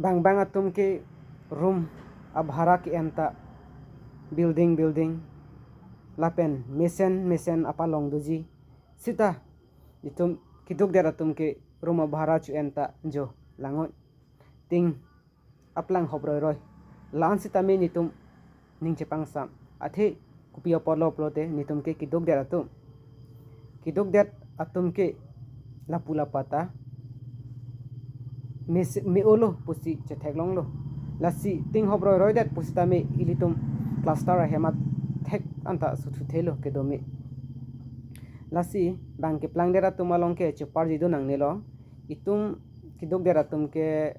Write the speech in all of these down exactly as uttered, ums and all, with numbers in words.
Bang bang atum ke room abhara ke-en ta building building lapen mesen mesen apalong doji. Sita itum keduk det atum ke room abhara chu-en ta jo langnoi. Ting aplang hop roi roi. La-an sitame nitum ning chepangsam. Athe kopi apotlo pulote nitum ke keduk det atum. Keduk det atum ke lapu lapata mes-, me-olo pusi chetheklonglo. Lasi ting hop roi roi det pusitame ilitum cluster ahem athek anta suthuthelo kedo me. Lasi bang keplang det atum along ke cheparji do nangnelo. Itum keduk det atum ke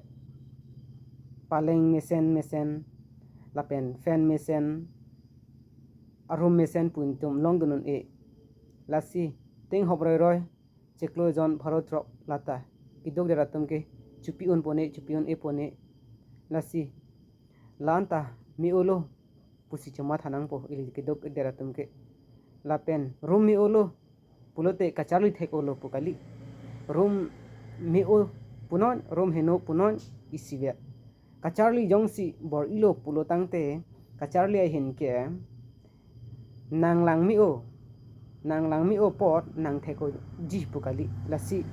paleng mesen mesen lapen fan mesen, arum mesen pu itum longdun un-e. Lasi ting hop roi roi chiklo jon pharo throk lata keduk det atum ke chupi un pone, chupi un-e pone. Lasi la-an ta me-olo pusi chomatha nangpo ili keduk det atum ke. Lapen room me-olo pulote kacharli thek-olo pu kali. Room me-o punon, room heno punon isivet. Kacharli jongsi bor-ilo pulo tangte kacharli ahin ke nang lang me-o, nang lang me-o apot nang thek-oji pu kali. Lasi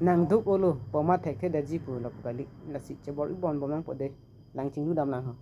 nang duk-olo pu amat thekthedetji pu lapu kali. Lasi chebor-i bon bom nangpo de, lang chinglu dam lang ho.